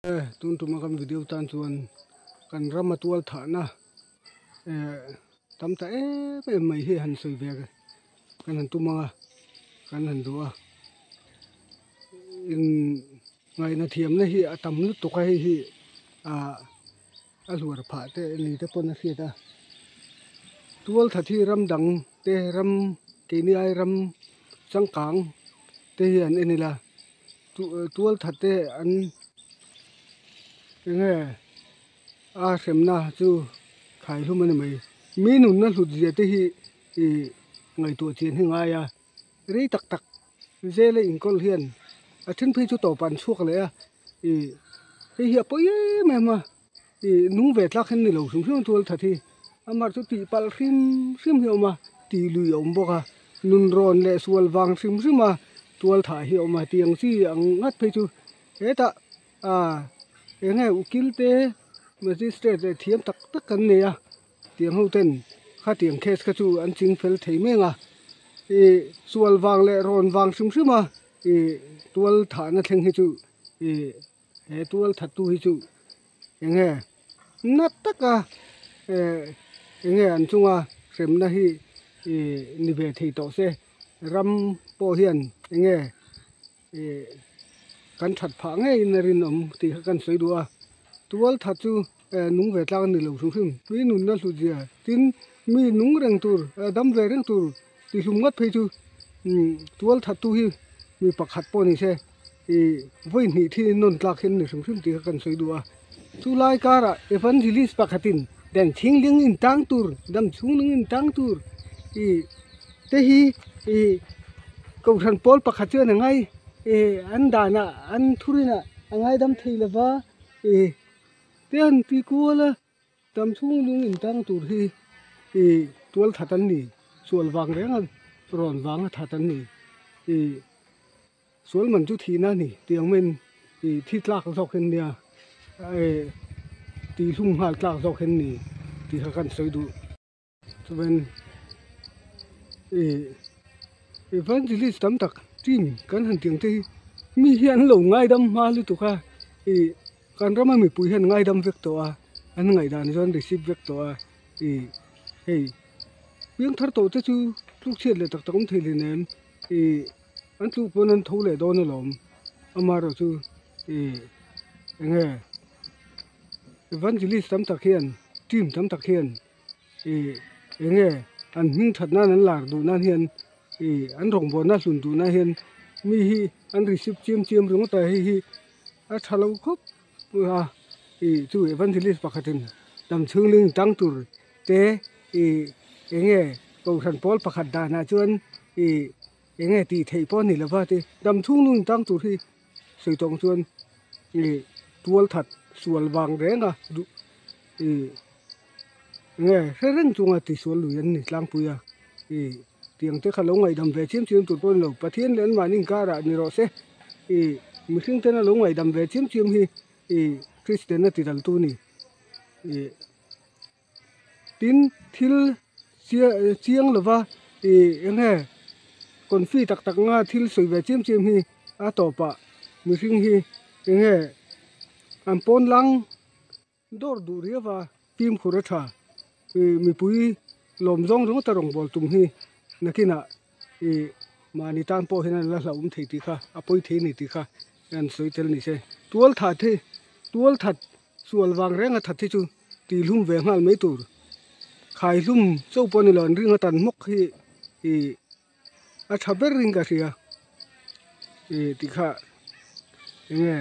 Tun tuma kan video tan chuan kan rama tual thahna eh tam ta em em mai hi han sawi ve kan han tum ang a kan han duh a in ngaihna thiamna hi a tam lutuk a hei hi ah a hluar phah te ni te pawn a hriat a tual that hi ram dang te ram keini ai ram changkang te hi an en ila. Tual that te an enge a hremna chu khai hlum a ni mai. Mi nunna hlut zia te hi ih ngaihtuah chian hi ngai a, rei tak tak zela inkawl hian a then phei chu tawp an chhuak leh a, ih hei hi a pawi em em a, ih nung ve tlak hian ni lo hrim hrim tual that hi amah chu tih palh hrim hrim hi a awm a, tih lui a awm bawk a. Nunrawn leh sual vang hrim hrim a tual thah hi a awm a tiang chi ang ngat phei chu hetah ah eng nge ukil te magistrate leh thiam tak tak kan nei a tiang ho ten khatiang case kha chu an ching fel thei mek a ih sual vang leh rawn vang hrim hrim a ih tual thahna thleng hi chu ih he tual that tu hi chu eng nge na taka eh eng nge an chunga hremna hi ih ni ve thei tawh se ram pawh hian eng nge ih kan that phah ngeiin a rinawm tih kha kan sawi duh a tual that chu eh nung ve tlak a ni lo hrim hrim tui nunna hlut zia tin mi nung reng tur dam ve reng tur tihlum ngat phei chu umm tual that tu hi mi pakhat pawh ni se. Ih vawi hnih thi nawn tlak hian ni hrim hrim tih kha kan sawi duh a, chu lai karah evangelist pakhatin dan chhingling in tang tur dam chhungling in tang tur ih te hi ih kohhran pawl pakhat chuan a ngai ih an danah an thurinah a ngaidam thei lova ih te an ti kual a. Tam chhung lung in tang tur hi ih tual that an ni, sual vang reng a rawn vang a that an ni, ih sual man chu thihna a ni tih ang maiin ih thi tlak zawk hian nia eh tih hlum nghal tlak zawk hian ni tih kha kan sawi duh. Chuan ih evangelist tam tak team kan han tih ang te hi mi hi an lo ngaidam hma lutuk a ih kan rama mipui hian ngaidam vek tawh a an ngaihdan chuan receive vek tawh a ih hei piang thar tawh te chu tluk chhiat leh tak tak awm thei hle nem ih an tluk pawn an tho leh dawn alawm amaherawhchu ih eng nge evangelist tam tak hian team tam tak hian. Ih eng nge an hming that nan an lar duh nan hian ih an rawngbawlna hlun duh nan hian mi hi an receive chiam chiam ringawt a hei hi a tha lo khawp a ih chu evangelist pakhatin dam chhungling tang tur te ih eng nge kohhran pawl pakhat danah chuan ih eng nge tih theih pawh a ni lova ti dam chhungling tang tur hi sawi tawng chuan ih tual that sual vang reng a duh ih. Nge hre reng chunga tisual lui an ni tlangpui a, ih tiang te kha lo ngaihdam ve chiam chiam tur pawh a ni lo, Pathian leh anmahni inkarah ni rawh se, ih mihring tena lo ngaihdam ve chiam chiam hi ih Kristian a tidal tu a ni, ih tin thil chiang lova ih eng nge confi tak tak anga thil sawi ve chiam chiam hi a tawpah mihring hi eng nge an pawn lang. Dawr duh riau a, fimkhur a tha. Ih mipui lawm zawng ringawt a rawngbâwl tum hi nakinah ih mahni tan pawh hian a la hlauhawm thei tih kha, a pawi thei a ni tih kha an sawi tel ni se. Tual that hi, tual that sual vang reng a that hi chu tihhlum ve nghal mai tur. Khaihlum cho pawh a ni lo, an ring a tan hmawk hi ih a tha ber in ka hria ih ti kha enge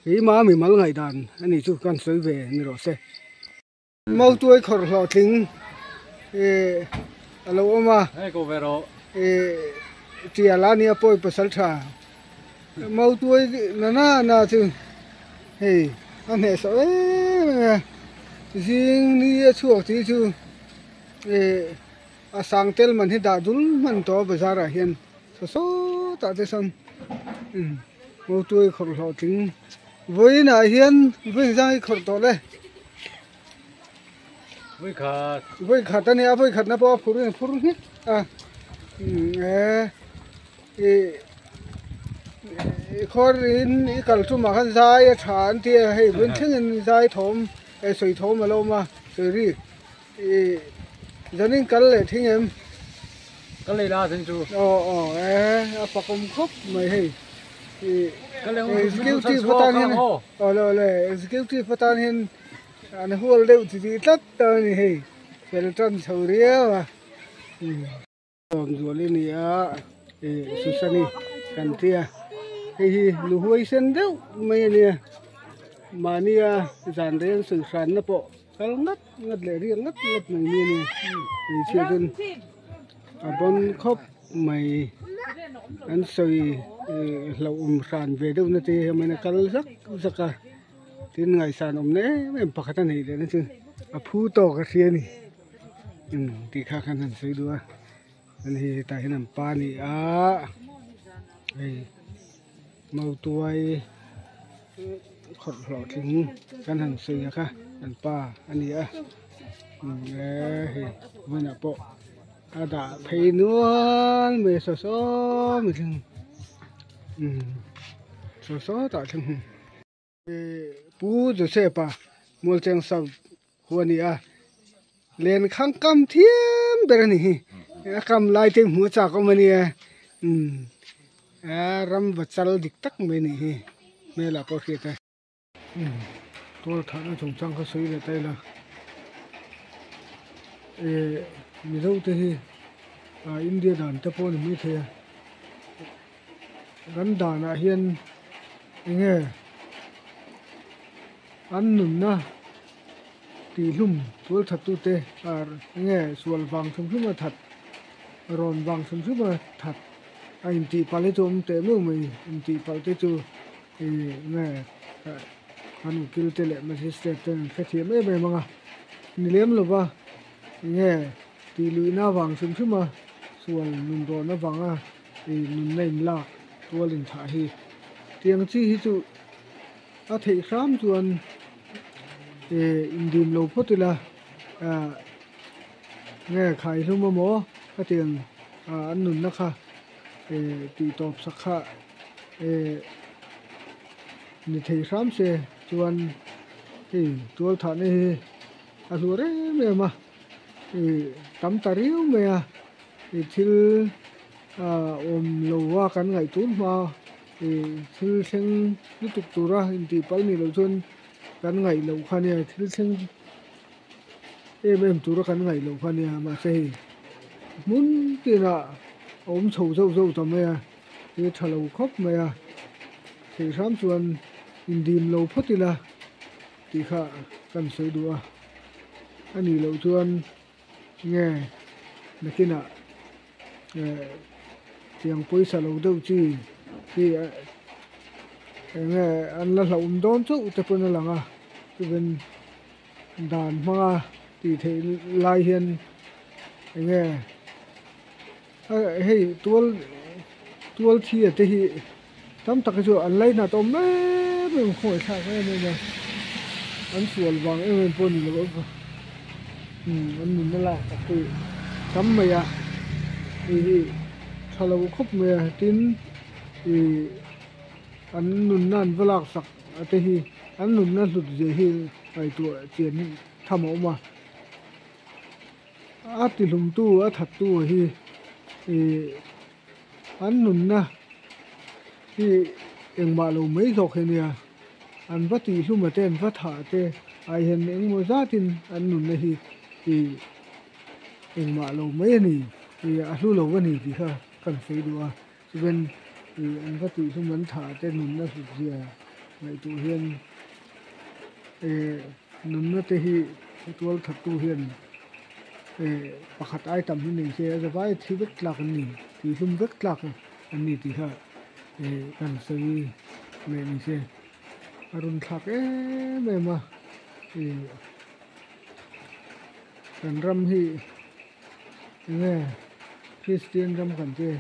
keima mi mal ngaihdan a nih chu kan sawi ve ni rawh se. Mautuai khawrh hlawhtling ih a lo awm a ih tial a nia pawi pasal tha mautuai na na na chu hei a hnehsawh em em a zing ni a chhuak tih chu ih. A sang tel man hi dah dul hman tawh a bazar ah hian saw sawtah te sawn umm mautuai khawrh hlawhtling vawiin ah hian vawiin zang hi khawrh tawh le vawikhat vawikhat a nia vawikhat na pawh a phur in a phur nghet a umm e ih. I khawr in i kal tumah khan zai a tha an ti a, hei vawiin thlengin zai thawm eh sawi thawm a lo awm a, sawi ri i zanin kal leh thing em? Kal leh la zan chu. Aw aw e a fakawm khawp mai hei i executive atan hian awle awle executive atan hian an hual deuh chi tih tlat ta a ni hei fel tan chho riau a. Sawmzuali ni a ih Susani kan tia hei hi lu huai sen deuh mai a nia mahnia zan reng sawi hranna pawh kal ngat ngat leh riak ngat ngat mai mi a ni hmeichhia chuan a bawn khawp mai an sawi ih hlauhawm hran ve deuh na te hi a kal zak zak a tin ngaihsan awm na em em pakhat a neih leh na chu a phu tawk a hria a ni. Umm tih kha khan han sawi duh a chuan hei hetah hian an pa a ni a hei mautuai khawrh hlawhtling kan han sawi ang kha an pa a ni a umm hei hmunah pawh a dah phei nual mai a saw saw mai thleng umm saw saw tah thleng. Pu Joseph-a Mualcheng South khu a ni a, len khang kam thiam ber a ni hi, a kam lai te hmuh a chak awm a nia, umm a ram va chal dik tak mai a nih hi hmel ah pawh hriat a. Umm tual thahna chungchang kha sawi leh ta ila, eh Mizo te hi ah India dan te pawh a ni maithei a. Kan danah hian enge an nunna tihhlum tual that tute ar enge sual vang hrim hrim a that rawn vang hrim hrim a that a intih palh hi chu awm teh meuh mai intih palh te chu ih nge an ukil te leh magistrate ten an hrethiam em em ang a ni lem lova enge tih luihna vang hrim hrim a sual nun rawn avanga ih nunna in lak tual in thah hi tiang chi hi chu a theih hram chuan ih indim lo phawt ila ah nge khai hlum emaw khatiang ah an nunna kha ih tih tawp sak kha ih ni thei hram se chuan hei tual thahna hi a hlu rem em a ih tam ta riau mai a. Ih thil ah awm lo a kan ngaih tur hma ih thil thleng lutuk tura intih palh nih loh chuan kan ngaih loh kha nia thil thleng em em tura kan ngaih loh kha nia mahse hei hmun tinah a awm chho zauh zauh ta mai a hi tha lo khawp mai a theih hram chuan indim lo phawt ila tih kha kan sawi duh a a nih loh chuan. Nge nakinah eh tiang pawisa lo deuh chi hi eng nge an la hlauhawm dawn chauh te pawn a lang a chuan dan hmanga tih theih lai hian eng nge hei tual tual thi a te hi tam tak hi chu an lainat awm em em khawngaihthlak em em a an sual vang em em pawh a ni lo umm an nunna lak tak hi tam mai a hei hi tha lo khawp mai a tin ih an nunna an va lak sak a te hi an nunna hlut zia hi ngaihtuah chian hi tham a awm a. A tihlumtu a thattu hi ih an nunna hi engmah lo mai zawk hi a nia an va tihhlum a te an va thah te ah hian engemaw zatin an nunna hi ih engmah lo mai a ni ih a hlu lo a ni tih kha kan sawi duh a chuan ih an va tihhlum an thah te nunna hlut zia ngaihtuah hian eh nunna te hi tual thattu hian eh pakhat ai tam hi nei se a zavai thi vek tlak an ni tihhlum vek tlak an ni tih kha eh kan sawi leh ni se a rawn thlak em em a ih kan ram hi enge Kristian ram kan che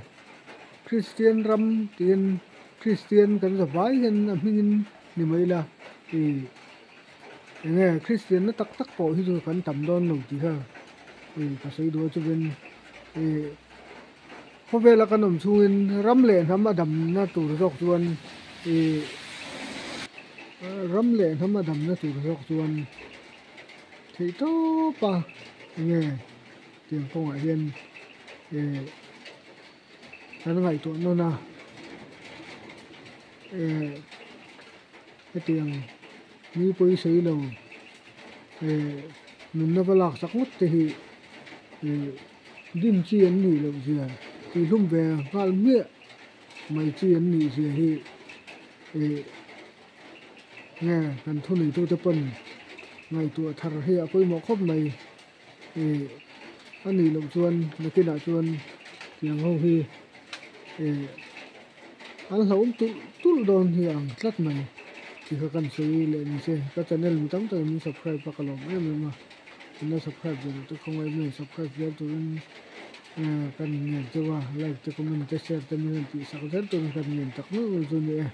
Kristian ram tiin Kristian kan zavai hian a hmingin ni mai ila ih enge Kristian na tak tak pawh hi chu kan tam dawn lo tih kha ih ka sawi duh a chuan ih khawvela kan awm chhungin ram leh hnam a damna tur zawk chuan. Ih ram leh hnam a damna tur zawk chuan theih tawp a enge tiang kawngah hian ih kan ngaihtuah nawn a eh hetiang mi pawisawi lo eh nunna va lak sak ngawt te hi ih dim chi an nih loh zia tihhlum ve nghal hmiah mai chi an nih zia hi ih nge kan thuneitute pawn ngaihtuah thar hi a pawimawh khawp mai ih a nih loh chuan nakinah chuan tiang ho hi ih an hlauhawm tulh tulh dawn hi a ang tlat mai tih kha kan sawi leh ni se ka channel mi tam takin min subscribe a ka lawm em em a min lo subscribe ve loh te khawngaih em em subscribe zel turin kan ngen deuh a like te comment te share te min rawn tihsak zel turin kan ngen tak meuh meuh chu a ni e.